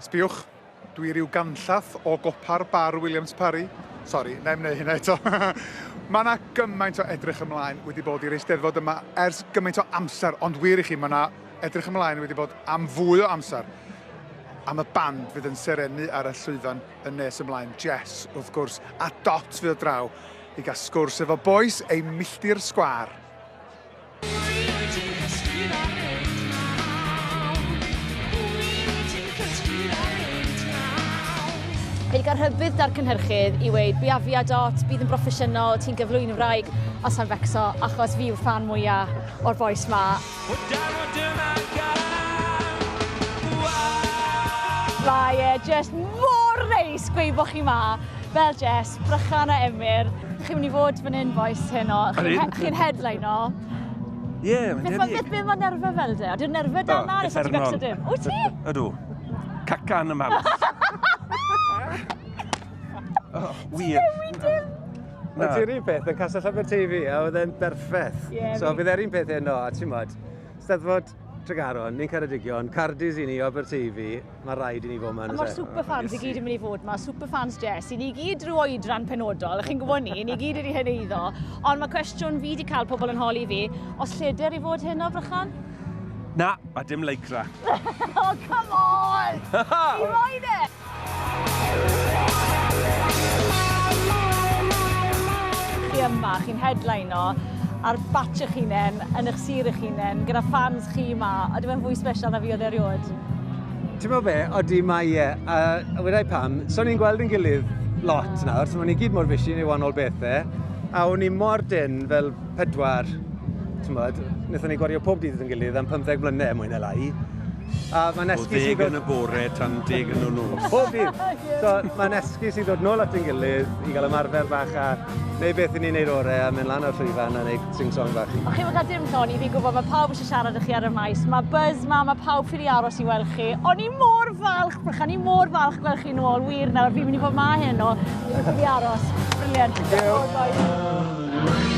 Sbiwch, dwi ryw ganllath o gopa'r bar Williams Parry. Sori, na i'm wneud hynna eto. Mae yna gymaint o edrych ymlaen wedi bod i'r Eisteddfod yma ers gymaint o amser, ond wir i chi, mae yna edrych ymlaen wedi bod am fwy o amser am y band fydd yn serennu ar y llwyfan yn nes ymlaen. Jess, wrth gwrs, a Dot fydd o draw i gael sgwrs efo bois ei milltir sgwâr. Fi wedi cael rhybudd da'r cynhyrchydd i weud biafia Dot, bydd yn broffesiynol, ti'n gyflwyn wraig, a sa'n becso, achos fi yw'r ffan mwyaf o'r bois ma. Mae e jyst mor neis gweud bod chi ma, fel Jess, Brychan a Emyr. Chi'n mynd i fod fan hyn, bois, heno. Chi'n chi headline-o. Ie, yeah, mae'n debyg. Beth beth mae nerfau fel de? Ydy'r nerfau dal na neu ti'n becso dim? Wyt ti? Ydw. Caca yn y mawth. oh, wir. Ti'n newid dim? Na. Ti'n un peth yn Castell Aberteifi, a oedd e'n berffaith. Yeah, so fydd e'r un peth heno, a ti'n modd, Steddfod Tregaron, ni'n Ceredigion, Cardis i ni, Aberteifi, mae rhaid i ni fod yma. Mae'r superfans i gyd yn mynd i fod yma, superfans Jess, i ni gyd rhyw oedran penodol, chi'n gwybod ni, ni gyd wedi heneiddo. Ond mae cwestiwn fi wedi cael pobl yn holi fi, os lleder i fod heno, Brychan? Na, a dim lycra. oh, come on! Fi moyn e! Chi yma, chi'n headline-o ar batch eich hunain, yn eich sir eich hunain, gyda fans chi yma, a dyw e'n fwy special na fi oedd erioed. Ti'n meddwl be? Odi, mae e. A, a wedai pam, so ni'n gweld yn gilydd lot nawr, so ni gyd mor busy yn ei wahanol bethau, a o'n i mor dyn fel pedwar, ti'n modd, wnaethon ni gwario pob dydd yn gilydd am 15 mlynedd mwy na lai. A mae'n esgus i ddod... yn y bore tan deg yn y nos. Pob dydd! So mae'n esgus i ddod nôl at ein gilydd, i gael ymarfer bach a neu beth i ni'n neud orau a mynd lan o'r llwyfan a neud sing-song bach. O chi'n cael dim llon i fi'n gwybod mae pawb eisiau siarad â chi ar y maes. Mae buzz ma, mae pawb ffili aros i weld chi. O'n i mor falch, Brychan, i mor falch gweld chi nôl, wir nawr. Fi'n mynd i fod ma heno. Fi'n ffili aros. Brilliant. Thank you.